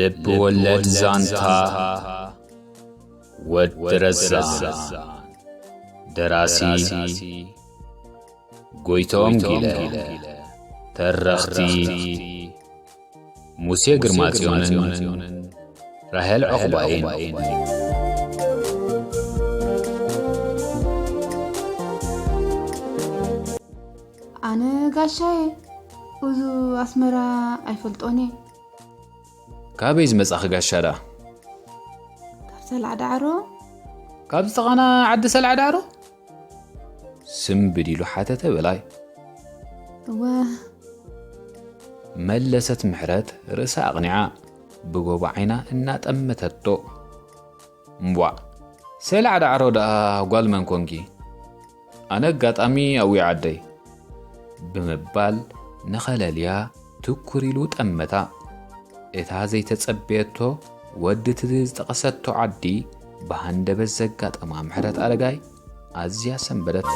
ልብ ወለድ ዛንታ ወዲ ረዛን። ደራሲ ጎይቶም ጊለ። ተረኽቲ ሙሴ ግርማጽዮንን ራሄል ዕቑባይን። ኣነ ጋሻየ፣ እዙ ኣስመራ ኣይፈልጦን እየ። ካበይ ዝመጻኺ ጋሻ ደኣ? ካብ ሰላዕ ዳዕሮ። ካብ ዝተቓና ዓዲ ሰላዕ ዳዕሮ? ስምብድ ኢሉ ሓተተ በላይ። እወ። መለሰት ምሕረት ርእሳ ኣቕኒዓ፣ ብጎቦ ዓይና እናጠመተቶ። እምቧእ፣ ሰላዕ ዳዕሮ ደኣ ጓል መን ኮንኪ? ኣነ ኣጋጣሚ ኣብኡ ዓደይ፣ ብምባል ንኸለልያ ትኩር ኢሉ ጠመታ። እታ ዘይተጸበየቶ ወዲ እቲ ዝጠቐሰቶ ዓዲ ብሃንደበት ዘጋጠማ ምሕረት ኣረጋይ ኣዝያ ሰንበደት።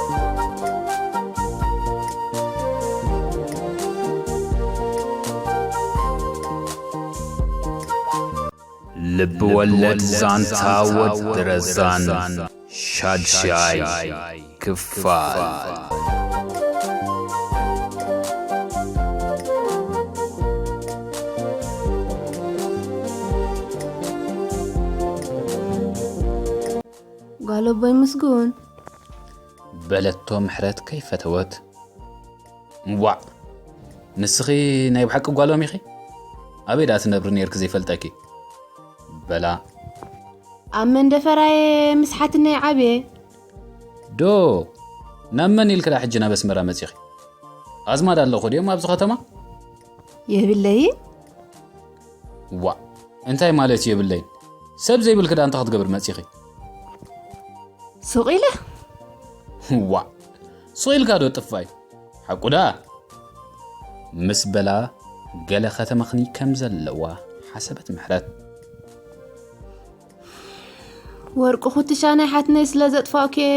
ልብ ወለድ ዛንታ ወዲ ረዛን ሻድሻይ ክፋል። ጓል ኣቦይ ምስጉን። በለቶ ምሕረት ከይፈተወት። እዋእ፣ ንስኺ ናይ ብሓቂ ጓሎም ኢኺ? ኣበይ ደኣ ትነብሪ ነይርኪ ዘይፈልጠኪ? በላ። ኣብ መንደፈራየ ምስ ሓትነይ ዓብየ። ዶ፣ ናብ መን ኢልኪ ደኣ ሕጂ ናብ ኣስመራ መጺኺ? ኣዝማድ ኣለኹ ድዮም ኣብዚ ከተማ? የብለይን። ዋእ፣ እንታይ ማለት እዩ የብለይን? ሰብ ዘይብልኪ ደኣ እንታይ ክትገብሪ መጺኺ? ሱቕ ኢለ። ዋእ፣ ሱቕ ኢልካ ዶ ጥፋይ? ሓቁ ደኣ? ምስ በላ ገለ ከተመኽኒ ከም ዘለዋ ሓሰበት ምሕረት። ወርቂ ኩትሻ ናይ ሓትነይ ስለ ዘጥፋእኩ እየ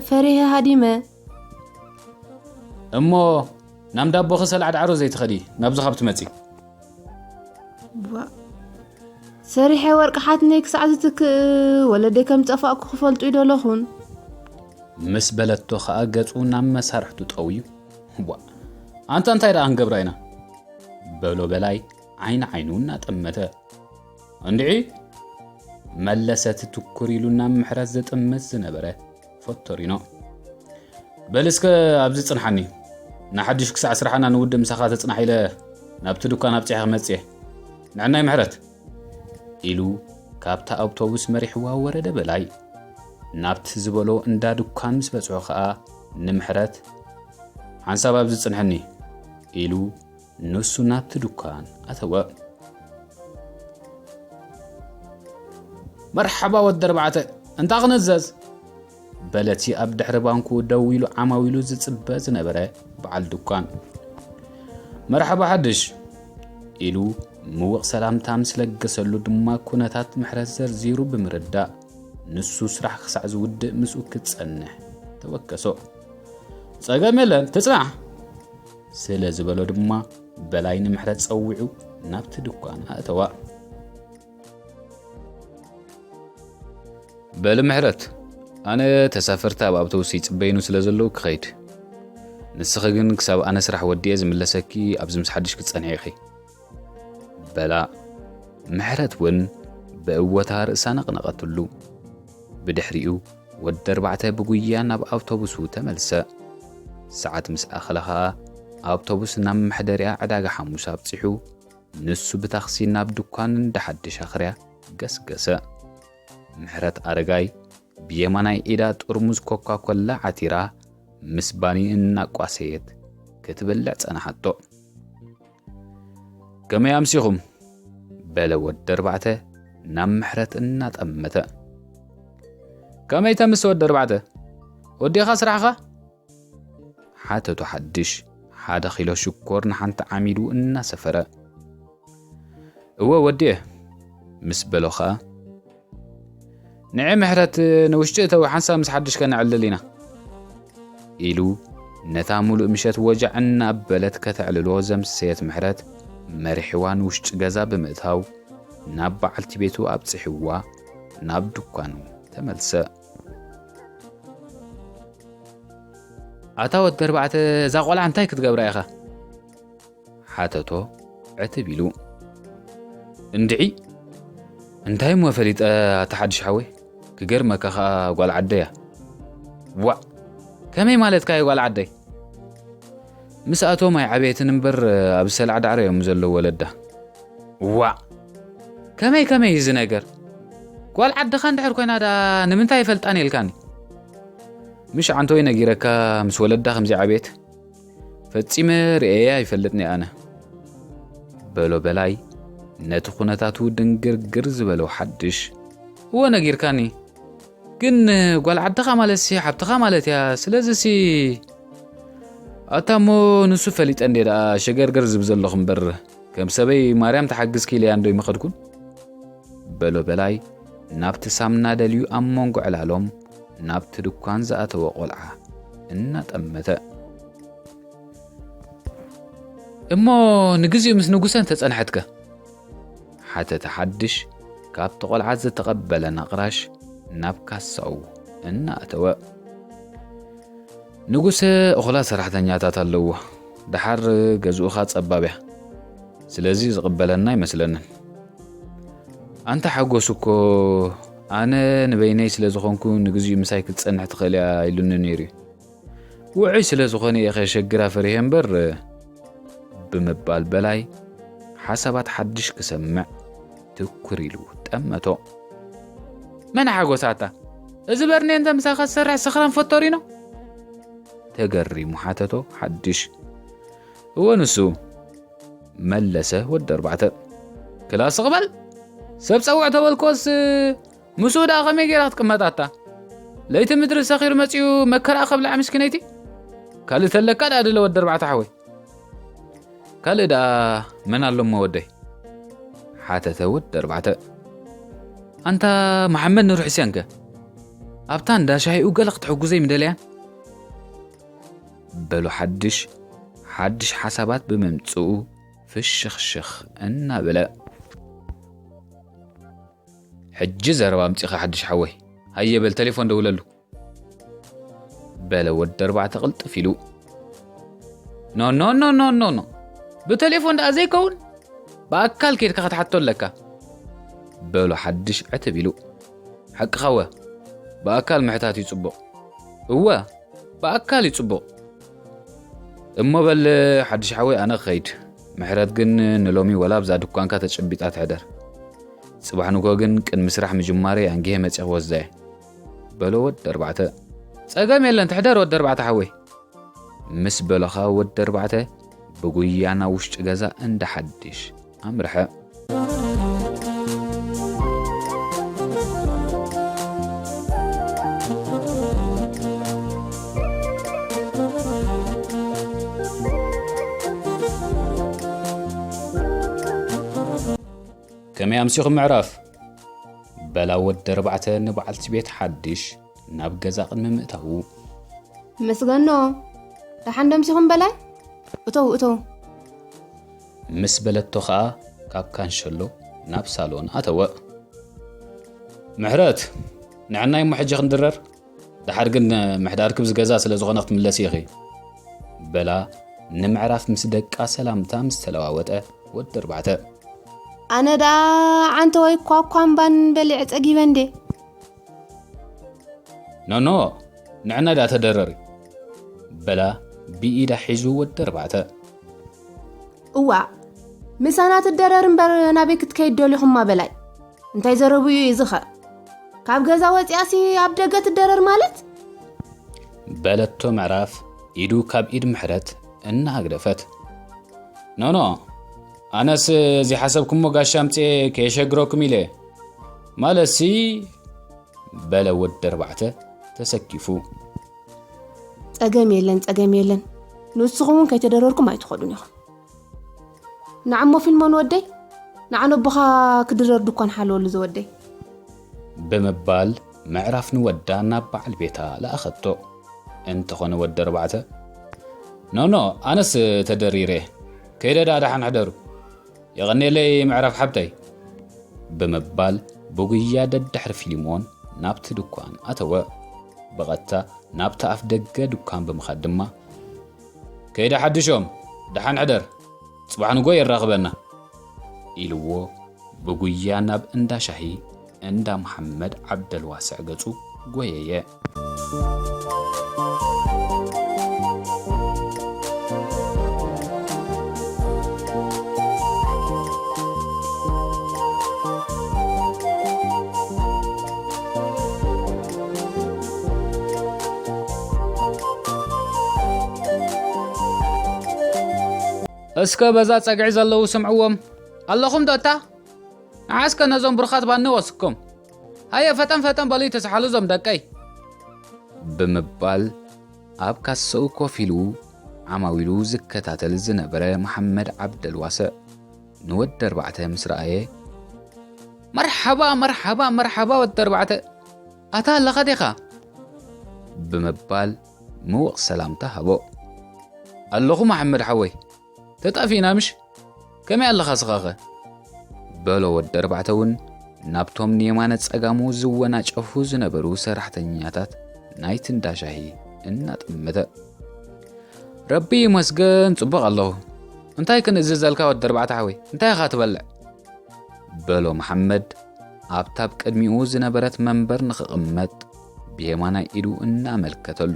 ፈሪሀ ሃዲመ። እሞ ናብ ዳቦኺ ሰላዕ ዳዕሮ ዘይትኸዲ፣ ናብዚ ካብ ትመጺ። ዋእ፣ ሰሪሐ ወርቂ ሓትነይ ክሳዕ ዝትክእ ወለደይ ከም ዝጠፋእኩ ክፈልጡ ይደለኹን። ምስ በለቶ ኸኣ ገጹ ናብ መሳርሕቱ ጠውዩ። ዋእ፣ ኣንታ እንታይ ደኣ ክንገብራ ኢና? በሎ በላይ ዓይኒ ዓይኑ እናጠመተ። እንድዒ፣ መለሰ እቲ ትኩር ኢሉ ናብ ምሕረት ዝጥምት ዝነበረ ፎቶሪኖ። በል እስከ ኣብዚ ጽንሓኒ፣ ንሓድሽ ክሳዕ ስራሕና ንውድእ ምሳኻ ተጽናሕ ኢለ ናብቲ ዱካን ኣብጺሐ ክመጽእ እየ። ንዕናይ ምሕረት፣ ኢሉ ካብታ ኣውቶቡስ መሪሕዋ ወረደ በላይ። ናብቲ ዝበሎ እንዳ ዱካን ምስ በጽሑ ኸኣ ንምሕረት፣ ሓንሳብ ኣብዚ ጽንሕኒ፣ ኢሉ ንሱ ናብቲ ዱካን ኣተወ። መርሓባ ወዲ ኣርባዕተ፣ እንታይ ክንእዘዝ? በለቲ ኣብ ድሕሪ ባንኩ ደው ኢሉ ዓማዊሉ ዝጽበ ዝነበረ በዓል ዱካን። መርሓባ ሓድሽ፣ ኢሉ ምውቕ ሰላምታ ምስ ለገሰሉ ድማ ኩነታት ምሕረት ዘርዚሩ ብምርዳእ፣ ንሱ ስራሕ ክሳዕ ዝውድእ ምስኡ ክጸንሕ ተወከሶ። ጸገም የለን፣ ትጽናሕ። ስለ ዝበሎ ድማ በላይ ንምሕረት ጸዊዑ ናብቲ ድኳን ኣእተዋ። በሊ ምሕረት፣ ኣነ ተሳፈርቲ ኣብ ኣውቶቡስ ይጽበዩኒ ስለ ዘለዉ ክኸይድ። ንስኺ ግን ክሳብ ኣነ ስራሕ ወዲኤ ዝምለሰኪ ኣብዚ ምስ ሓድሽ ክትጸንሒ ኢኺ። በላ። ምሕረት እውን ብእወታ ርእሳ ነቕነቐትሉ። ብድሕሪኡ ወዲ ኣርባዕተ ብጉያ ናብ ኣውቶቡሱ ተመልሰ። ሰዓት ምስ ኣኸለ ኸኣ ኣውቶቡስ ናብ መሕደሪያ ዕዳጋ ሓሙስ ኣብጺሑ፣ ንሱ ብታክሲ ናብ ድኳን እንዳ ሓድሽ ኣኽርያ ገስገሰ። ምሕረት ኣረጋይ ብየማናይ ኢዳ ጥርሙዝ ኮካ ኮላ ዓቲራ ምስ ባኒ እናቋሰየት ክትበልዕ ጸንሓቶ። ከመይ ኣምሲኹም? በለ ወዲ ኣርባዕተ ናብ ምሕረት እናጠመተ። ከመይ ተምሲ ወዲ ኣርባዕተ? ወዲኻ ስራሕኻ? ሓተቱ ሓድሽ ሓደ ኪሎ ሽኮር ንሓንቲ ዓሚሉ እናሰፈረ። እወ ወዲኤ፣ ምስ በሎ ኸኣ፣ ንዒ ምሕረት ንውሽጢ እተዊ፣ ሓንሳብ ምስ ሓድሽ ከነዕልል ኢና፣ ኢሉ ነታ ሙሉእ ምሸት ወጃዕ እናበለት ከተዕልሎ ዘምሰየት ምሕረት መሪሕዋ ንውሽጢ ገዛ ብምእታው፣ ናብ በዓልቲ ቤቱ ኣብጽሕዋ ናብ ድኳኑ ተመልሰ። ኣታ ወዲ ኣርባዕተ፣ እዛ ቆልዓ እንታይ ክትገብራ ኢኻ? ሓተቶ ዕትብ ኢሉ። እንድዒ፣ እንታይ እሞ ፈሊጠ ኣታ ሓድሽ ሓወይ? ክገርመካ ኸኣ ጓል ዓደያ። ዋእ! ከመይ ማለትካ እዩ ጓል ዓደይ? ምስኣቶም ኣይዓበየትን እምበር ኣብ ሰላዕ ዳዕሮ እዮም ዘለዉ ወለዳ። ዋእ! ከመይ ከመይ እዩ እዚ ነገር? ጓል ዓድኻ እንድሕር ኮይና ደኣ ንምንታይ ይፈልጣን ኢልካኒ? ምሽ ዓንተወይ ነጊረካ ምስ ወለዳ ከምዚ ዓብየት? ፈጺመ ርእየ ኣይፈልጥን ኣነ። በሎ በላይ ነቲ ኩነታቱ ድንግርግር ዝበሎ ሓድሽ። እወ ነጊርካኒ። ግን ጓል ዓድኻ ማለትሲ ሓብትኻ ማለት እያ። ስለዚሲ ኣታ እሞ ንሱ ፈሊጠ እንዴ ደኣ ሸገርገር ዝብ ዘለኹ እምበር ከም ሰበይ ማርያም ተሓግዝኪ ኢለያ እንዶ ይመኸድኩን? በሎ በላይ ናብቲ ሳምና ደልዩ ኣብ መንጎ ዕላሎም ናብቲ ድኳን ዝኣተወ ቆልዓ እናጠመተ። እሞ ንግዜኡ ምስ ንጉሰ እንተጸንሐትከ? ሓተተ ሓድሽ ካብቲ ቆልዓ ዝተቐበለ ነቕራሽ ናብ ካሳኡ እናእተወ። ንጉሰ እኹላት ሰራሕተኛታት ኣለዎ። ደሓር ገዝኡኻ ጸባብ እያ። ስለዚ ዝቕበለና ኣይመስለንን። ኣንታ ሓጎስ እኮ ኣነ ንበይነይ ስለ ዝኾንኩ ንግዚኡ ምሳይ ክትጸንሕ ትኽእል እያ ኢሉኒ ነይሩ እዩ። ውዑይ ስለ ዝኾነ እየ ከሸግራ ፈሪሄ እምበር ብምባል በላይ ሓሳባት ሓድሽ ክሰምዕ ትኩር ኢሉ ጠመቶ። መን ሓጎስ ኣታ? እዚ በርኔ እንተ ምሳኻ ዝሰርሕ ሰኽራን ፈቶሪኖ? ተገሪሙ ሓተቶ ሓድሽ። እወ ንሱ፣ መለሰ ወዲ ኣርባዕተ። ክላስ ቕበል! ሰብ ጸውዕ ተበልኮስ ምስኡ ደኣ ከመይ ጌራ ክትቅመጥ ኣታ? ለይቲ ምድሪ ሰኺሩ መጺኡ መከራ ከብልዓ ምስኪነይቲ? ካልእ ተለካ ደኣ ድለ ወዲ ኣርባዕተ ሓወይ። ካልእ ደኣ መን ኣሎ እሞ ወደይ? ሓተተ ወዲ ኣርባዕተ። ኣንታ መሓመድ ኑር ሕሴንከ? ኣብታ እንዳ ሻሂኡ ገለ ክትሕጉዘይ ምደለያን? በሉ ሓድሽ፣ ሓድሽ ሓሳባት ብምምጽኡ ፍሽኽሽኽ እናበለ። ሕጂ ዘረባ ኣምጺኻ ሓድሽ ሓወይ። ሃየ በል ተሌፎን ደውለሉ። በለ ወዲ ኣርባዕተ ቅልጥፍ ኢሉ። ኖ፣ ኖ፣ ኖ፣ ኖ፣ ኖ፣ ኖ። ብተሌፎን ደኣ ዘይከውን ብኣካል ኬድካ ክትሓቶ ኣለካ። በሎ ሓድሽ ዕትብ ኢሉ። ሓቅኻ እወ፣ ብኣካል ምሕታት እዩ ጽቡቕ። እወ፣ ብኣካል እዩ ጽቡቕ። እሞ በል ሓድሽ ሓወይ ኣነ ክኸይድ። ምሕረት ግን ንሎሚ ወላ ኣብዛ ድኳንካ ተጨቢጣ ትሕደር። ጽባሕ ንግሆ ግን ቅድሚ ስራሕ ምጅማረይ ኣንጊሀ መጺአ ክወስዳ እየ። በሎ ወዲ ኣርባዕተ። ጸገም የለን ትሕደር ወዲ ኣርባዕተ ሓወይ። ምስ በሎኻ ወዲ ኣርባዕተ ብጉያ ናብ ውሽጢ ገዛ እንዳ ሓድሽ ኣምርሐ። ከመይ ኣምሲኹም ምዕራፍ? በላ ወዲ ኣርባዕተ ንበዓልቲ ቤት ሓድሽ ናብ ገዛ ቅድሚ ምእታዉ። መስገኖ፣ ደሓን ዶ ኣምሲኹም በላይ? እተው፣ እተው። ምስ በለቶ ኸኣ ካብ ካንሸሎ ናብ ሳሎን ኣተወ። ምሕረት፣ ንዕናይ እሞ ሕጂ ክንድረር? ደሓር ግን ምሕዳርኪ ብዚ ገዛ ስለ ዝኾነ ክትምለሲ ኢኺ። በላ ንምዕራፍ ምስ ደቃ ሰላምታ ምስ ተለዋወጠ ወዲ ኣርባዕተ። ኣነ ደኣ ዓንተ ወይ ኳኳምባን በሊዐ ጸጊበ እንዴ። ኖኖ፣ ንዕና ደኣ ተደረሪ። በላ ብኢዳ ሒዙ ወዲ ኣርባዕተ። እዋ፣ ምሳና ትደረር እምበር ናበይ ክትከይድ ደሊኹማ በላይ? እንታይ ዘረቡ እዩ እዚ ኸ? ካብ ገዛ ወፂኣሲ ኣብ ደገ ትደረር ማለት? በለቶ ምዕራፍ ኢዱ ካብ ኢድ ምሕረት እናኣግደፈት። ኖኖ፣ ኣነስ ዘይሓሰብኩሞ ጋሻ ኣምፅኤ ከየሸግረኩም ኢለ። ማለትሲ፣ በለ ወዲ ኣርባዕተ ተሰኪፉ። ፀገም የለን፣ ፀገም የለን። ንስኹም እውን ከይተደረርኩም ኣይትኸዱን ኢኹም። ንዓሞ ፊልሞን ወደይ፣ ንዓነቦኻ ክድረር ድኳን ሓለወሉ ዝወደይ። ብምባል ምዕራፍ ንወዳ ናብ በዓል ቤታ ለኣኸቶ። እንተኾነ ወዲ ኣርባዕተ፣ ኖኖ፣ ኣነስ ተደሪረ፣ ከይደ ደኣ ደሓን ሕደሩ። የቐንየለይ ምዕራፍ ሓብተይ። ብምባል ብጉያ ደድሕሪ ፊልሞን ናብቲ ድኳን ኣተወ። ብቐጥታ ናብቲ ኣፍ ደገ ድኳን ብምኻድ ድማ፣ "ከይደ ሓድሾም፣ ደሓን ሕደር፣ ጽባሕ ንጎ የራኽበና" ኢልዎ ብጉያ ናብ እንዳ ሻሂ እንዳ መሓመድ ዓብደልዋስዕ ገጹ ጎየየ። እስከ በዛ ጸግዒ ዘለዉ ስምዕዎም። ኣለኹም ዶ እታ? ንዓስከ ነዞም ብሩኻት ባኒ ወስኩም። ሃየ ፈጠን ፈጠን በሉ ይተስሓሉ እዞም ደቀይ። ብምባል ኣብ ካሰኡ ኮፍ ኢሉ ዓማዊሉ ዝከታተል ዝነበረ መሓመድ ዓብደልዋስዕ ንወዲ ኣርባዕተ ምስ ረኣየ፣ "መርሓባ፣ መርሓባ፣ መርሓባ ወዲ ኣርባዕተ። ኣታ ኣለኻ ዲኻ?" ብምባል ምዉቕ ሰላምታ ሃቦ። "ኣለኹ መሓመድ ሓወይ፣ ተጣፊእና ምሽ? ከመይ ኣለኻ ስኻኸ?" በሎ ወዲ ኣርባዕተ እውን ናብቶም ንየማነ ጸጋሙ ዝወናጨፉ ዝነበሩ ሰራሕተኛታት ናይቲ እንዳ ሻሂ እናጠመተ። "ረቢ ይመስገን ጽቡቕ ኣለኹ። እንታይ ክንእዝዘልካ ወዲ ኣርባዕተ ሓወይ? እንታይ ኢኻ ትበልዕ?" በሎ መሓመድ ኣብታ ኣብ ቅድሚኡ ዝነበረት መንበር ንኽቕመጥ ብየማናይ ኢዱ እናመልከተሉ።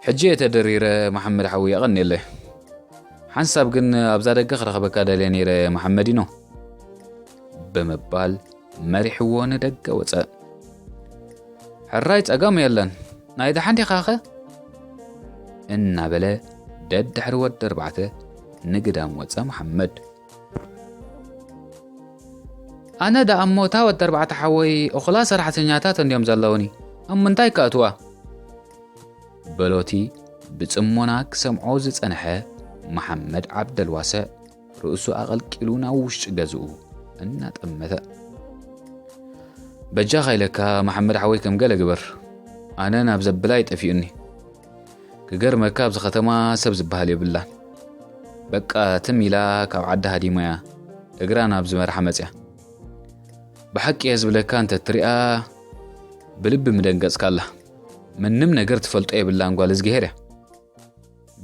"ሕጂ እየ ተደሪረ መሓመድ ሓዊ፣ የቐንየለይ። ሓንሳብ ግን ኣብዛ ደገ ክረኽበካ ደልየ ነይረ መሓመዲኖ" ብምባል መሪሕዎ ንደገ ወጸ። "ሕራይ ጸገም የለን፣ ናይ ደሓን ዲኻኸ?" እናበለ ደድሕሪ ወዲ ኣርባዕተ ንግዳም ወጸ መሓመድ። "ኣነ ደኣ እሞ እታ ወዲ ኣርባዕተ ሓወይ እኹላ ሰራሕተኛታት እንድዮም ዘለውኒ፣ ኣብ ምንታይ ከእትዋ?" በሎቲ ብጽሞና ክሰምዖ ዝጸንሐ መሓመድ ዓብደልዋስዕ ርእሱ ኣቐልቂሉ ናብ ውሽጢ ገዝኡ እናጠመተ። "በጃኻ ኢለካ መሓመድ ሓወይ ከም ገለ ግበር። ኣነ ናብ ዘብላ ይጠፊኡኒ። ክገርመካ ኣብዚ ከተማ ሰብ ዝበሃል የብላን። በቃ ትም ኢላ ካብ ዓዲ ሃዲማ እያ እግራ ናብዚ መርሓ መጽያ። ብሓቂ እየ ዝብለካ እንተ ትሪኣ ብልቢ ምደንገጽካ ኣላ። ምንም ነገር ትፈልጦ የብላን ጓል እዝግሄር እያ"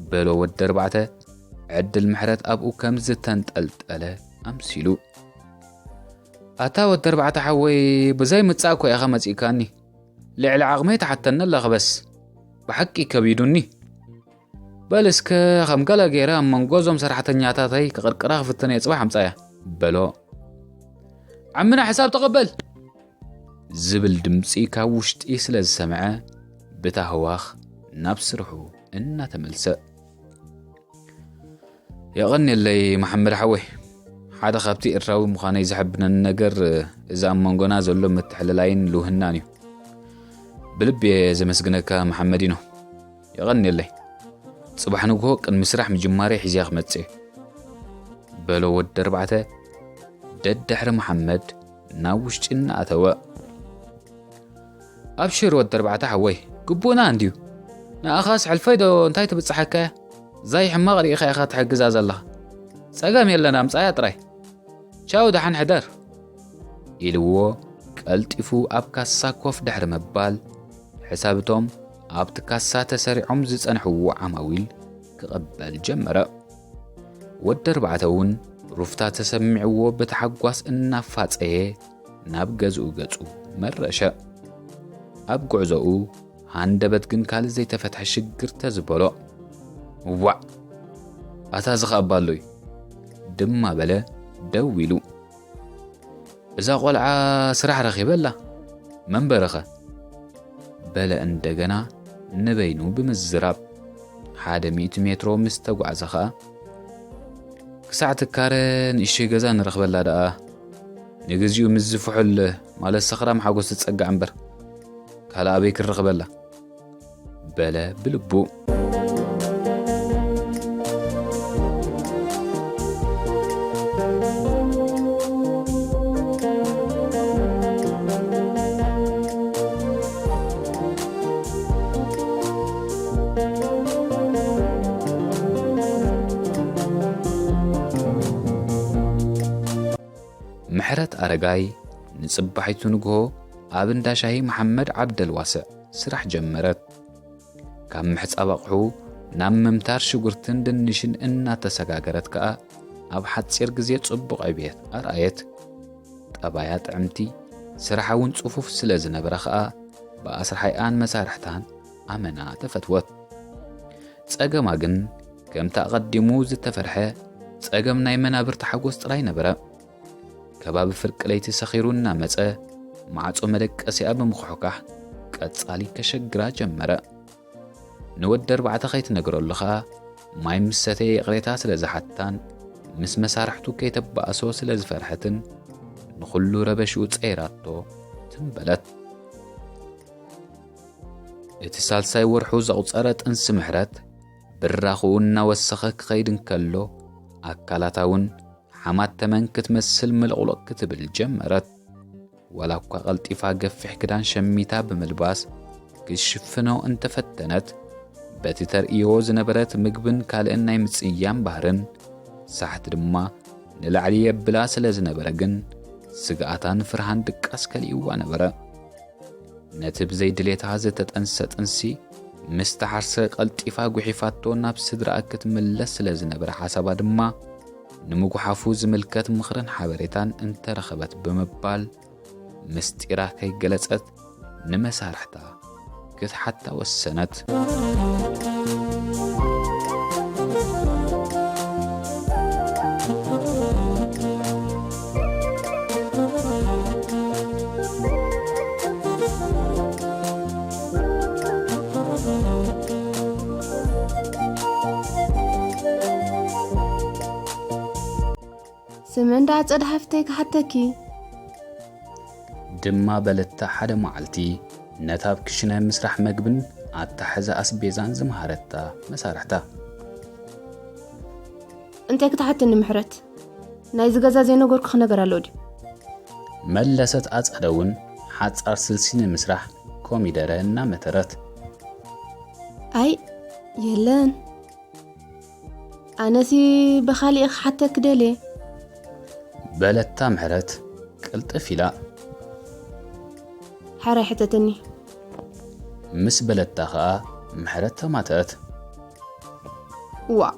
በሎ ወዲ ኣርባዕተ ዕድል ምሕረት ኣብኡ ከም ዝተንጠልጠለ ኣምሲሉ። "ኣታ ወዲ ኣርባዕተ ሓወይ ብዘይ ምጻእ እኮ ኢኻ መጺእካኒ። ልዕሊ ዓቕመይ ትሓተኒ ኣለኻ በስ። ብሓቂ ከቢዱኒ። በል እስከ ከም ገለ ገይረ ኣብ መንጎ እዞም ሰራሕተኛታተይ ክቕርቅራ ክፍትን እየ ጽባሕ ኣምጻያ" በሎ። "ዓምና ሕሳብ ተቐበል!" ዝብል ድምጺ ካብ ውሽጢ ስለ ዝሰምዐ ብታህዋኽ ናብ ስርሑ እናተመልሰ። "የቐንየለይ መሓመድ ሓወይ፣ ሓደ ካብቲ ኤርትራዊ ምዃነይ ዘሐብነኒ ነገር እዚ ኣብ መንጎና ዘሎ ምትሕልላይን ልውህናን እዩ። ብልቢ እየ ዘመስግነካ መሓመዲኖ። የቐንየለይ። ጽባሕ ንግሆ ቅድሚ ስራሕ ምጅማረይ ሒዘያ ክመጽእ እየ" በሎ ወዲ ኣርባዕተ ደድሕሪ መሓመድ ናብ ውሽጢ እናኣተወ። "ኣብሽር ወዲ ኣርባዕተ ሓወይ፣ ግቡእና እንድዩ። ንኣኻስ ሕልፈይ ዶ እንታይ ትብጽሓካ እያ? ዛይ ሕማቕ ርኢኻ ኢኻ ትሕግዛ ዘለኻ። ጸገም የለን፣ ኣምጻያ ጥራይ። ቻው፣ ደሓን ሕደር" ኢልዎ ቀልጢፉ ኣብ ካሳ ኮፍ ድሕሪ ምባል፣ ሕሳብ እቶም ኣብቲ ካሳ ተሰሪዖም ዝጸንሕዎ ዓማዊል ክቕበል ጀመረ። ወዲ ኣርባዕተ እውን ሩፍታ ተሰሚዕዎ ብተሓጓስ እናፋጸየ ናብ ገዝኡ ገጹ መረሸ። ኣብ ጉዕዞኡ ሃንደበት ግን ካልእ ዘይተፈትሐ ሽግር ተዝበሎ። "ዋዕ! ኣታ እዚ ኸኣ ባሎ እዩ" ድማ በለ ደው ኢሉ። "እዛ ቖልዓ ስራሕ ረኺበላ፣ መንበሪኸ?" በለ እንደገና ንበይኑ ብምዝራብ። ሓደ ሚእቲ ሜትሮ ምስ ተጓዕዘ ኸኣ፣ "ክሳዕ ትካረ ንእሽተይ ገዛ ንረኽበላ ደኣ፣ ንግዚኡ ምስዚ ፍሑል ማለት ሰኽራም ሓጎስ ትጸጋዕ እምበር፣ ካልእ ኣበይ ክንረኽበላ?" በለ ብልቡ። ምሕረት ኣረጋይ ንጽባሒቱ ንግሆ ኣብ እንዳ ሻሂ መሓመድ ዓብደልዋስዕ ስራሕ ጀመረት። ካብ ምሕጻብ ኣቕሑ ናብ ምምታር ሽጉርትን ድንሽን እናተሰጋገረት ከኣ ኣብ ሓጺር ግዜ ጽቡቕ ዕብየት ኣርኣየት። ጠባያ ጥዕምቲ፣ ስራሓ እውን ጽፉፍ ስለ ዝነበረ ከኣ ብኣስርሓይኣን መሳርሕታን ኣመና ተፈትወት። ጸገማ ግን ከምቲ ኣቐዲሙ ዝተፈርሐ ጸገም ናይ መናብርቲ ሓጎስ ጥራይ ነበረ። ከባቢ ፍርቂ ለይቲ ሰኺሩ እናመጸ ማዕጾ መደቀሲኣ ብምኹሕኳሕ ቀጻሊ ከሸግራ ጀመረ። ንወዲ ኣርባዕተ ከይትነግረሉ ኸኣ ማይ ምስ ሰተየ ይቕሬታ ስለ ዝሓታን ምስ መሳርሕቱ ከይተባእሶ ስለ ዝፈርሐትን ንኹሉ ረበሽኡ ጸይራቶ ትም በለት። እቲ ሳልሳይ ወርሑ ዘቑጸረ ጥንሲ ምሕረት ብራኽኡ እናወሰኸ ክኸይድ እንከሎ ኣካላታ እውን ሓማት ተመን ክትመስል ምልቕሎቕ ክትብል ጀመረት። ዋላ እኳ ቀልጢፋ ገፊሕ ክዳን ሸሚታ ብምልባስ ክትሽፍኖ እንተፈተነት፣ በቲ ተርእዮ ዝነበረት ምግብን ካልእን ናይ ምጽያም ባህርን ሳሕቲ ድማ ንላዕሊ የብላ ስለ ዝነበረ ግን፣ ስግኣታን ፍርሃን ድቃስ ከሊእዋ ነበረ። ነቲ ብዘይ ድሌታ ዝተጠንሰ ጥንሲ ምስ ተሓርሰ ቀልጢፋ ጉሒፋቶ ናብ ስድራኣ ክትምለስ ስለ ዝነበረ ሓሳባ ድማ፣ ንምጉሓፉ ዝምልከት ምኽርን ሓበሬታን እንተረኸበት ብምባል፣ ምስጢራ ከይገለጸት ንመሳርሕታ ክትሓታ ወሰነት። ስምዒ እንዳ ኣጸደ ሓፍተይ ክሓተኪ። ድማ በለታ ሓደ መዓልቲ ነታ ኣብ ክሽነ ምስራሕ መግብን ኣታሕዛ ኣስቤዛን ዝመሃረታ መሳርሕታ። እንታይ ክትሓትኒ ምሕረት? ናይዚ ገዛ ዘይነገርኩኺ ነገር ኣሎ ድዩ? መለሰት ኣጸደ እውን ሓጻር ስልሲ ንምስራሕ ኮሚደረ እናመተረት። ኣይ የለን። ኣነሲ ብኻሊእ ክሓተኪ ደልየ። በለታ ምሕረት ቅልጥፍ ኢላ። ሓራይ ሕተተኒ። ምስ በለታ ኸኣ ምሕረት ተማተረት። ዋ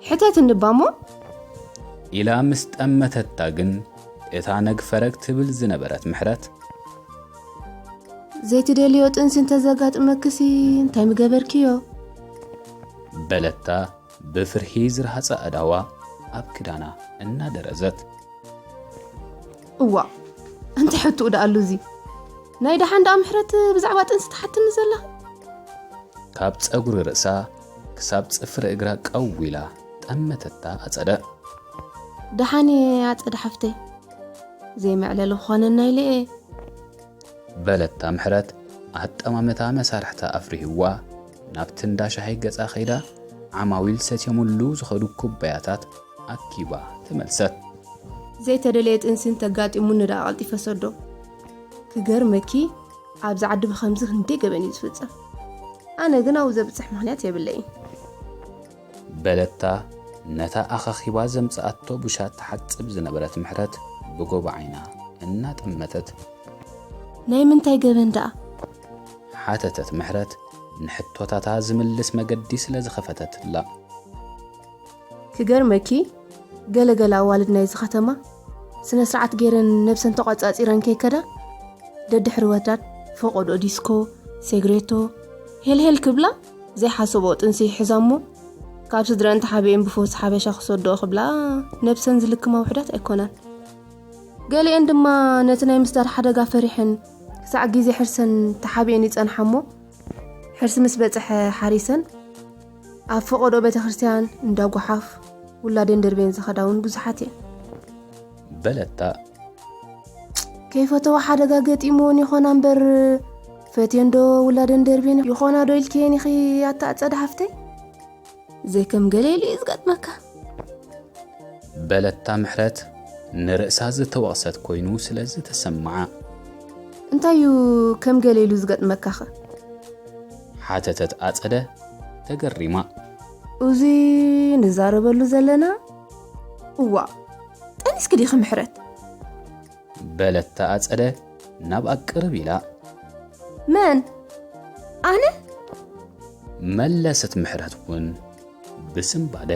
ሕተትኒ እባ እሞ። ኢላ ምስ ጠመተታ ግን እታ ነግፈረግ ትብል ዝነበረት ምሕረት። ዘይትደልዮ ጥንሲ እንተዘጋጥመክሲ እንታይ ምገበርክዮ? በለታ ብፍርሂ ዝረሃጸ ኣእዳዋ ኣብ ክዳና እናደረዘት። እዋ እንታይ ሕትኡ ደኣ ኣሉ እዚ? ናይ ደሓን ደኣ ምሕረት ብዛዕባ ጥንሲ ትሓትኒ ዘለኺ? ካብ ጸጉሪ ርእሳ ክሳብ ጽፍሪ እግራ ቀው ኢላ ጠመተታ ኣጸደ። ደሓን እየ ኣጸደ ሓፍተይ። ዘይመዕለሊ ክኾነና ኢለ እየ። በለታ ምሕረት ኣጠማምታ መሳርሕታ ኣፍሪህዋ ናብቲ እንዳ ሻሂ ገጻ ከይዳ ዓማዊል ሰትዮምሉ ዝኸዱ ኩባያታት ኣኪባ ተመልሰት። ዘይተደለየ ጥንሲ እንተጋጢሙኒ ደኣ ቀልጢፈ ሰዶ። ክገርመኪ ኣብዚ ዓዲ ብኸምዚ ክንደይ ገበን እዩ ዝፍጸም። ኣነ ግን ኣብኡ ዘብጽሕ ምኽንያት የብለይን። በለታ ነታ ኣኻኺባ ዘምጽኣቶ ቡሻ ትሓጽብ ዝነበረት ምሕረት ብጎቦ ዓይና እናጠመተት። ናይ ምንታይ ገበን ደኣ? ሓተተት ምሕረት ንሕቶታታ ዝምልስ መገዲ ስለ ዝኸፈተትላ። ክገርመኪ ገለ ገለ ኣዋልድ ናይዚ ከተማ ስነ ስርዓት ገይረን ነብሰን ተቋጻጺረን ከይከዳ ደድሕሪ ወዳድ ፈቆዶ ዲስኮ፣ ሴግሬቶ፣ ሄልሄል ክብላ ዘይሓሰቦ ጥንሲ ይሕዛ እሞ ካብ ስድረን ተሓቢኤን ብፈውሲ ሓበሻ ክሰድኦ ክብላ ነብሰን ዝልክማ ውሕዳት ኣይኮናን። ገሊኤን ድማ ነቲ ናይ ምስዳድ ሓደጋ ፈሪሐን ክሳዕ ግዜ ሕርሰን ተሓቢኤን ይጸንሓ እሞ ሕርሲ ምስ በጽሐ ሓሪሰን ኣብ ፈቐዶ ቤተ ክርስትያን እንዳ ጓሓፍ ውላደን ደርቤን ዝኸዳ እውን ብዙሓት እየን። በለታ። ከይፈተዋ ሓደጋ ገጢምወን ይኾና እምበር ፈትየን ዶ ውላደን ደርቤን ይኾና ዶ ኢልክየን ኢኺ ኣታ ኣጸደ ሓፍተይ? ዘይከም ገለ ኢሉ እዩ ዝገጥመካ። በለታ ምሕረት ንርእሳ ዝተወቕሰት ኮይኑ ስለ ዝተሰምዓ። እንታይ እዩ ከም ገለ ኢሉ ዝገጥመካኸ? ሓተተት ኣጸደ ተገሪማ። እዚ ንዛረበሉ ዘለና? እዋ ጠኒስኪ ዲኺ ምሕረት? በለት ኣጸደ ናብኣ ቅርብ ኢላ። መን? ኣነ? መለሰት ምሕረት እውን ብስንባደ።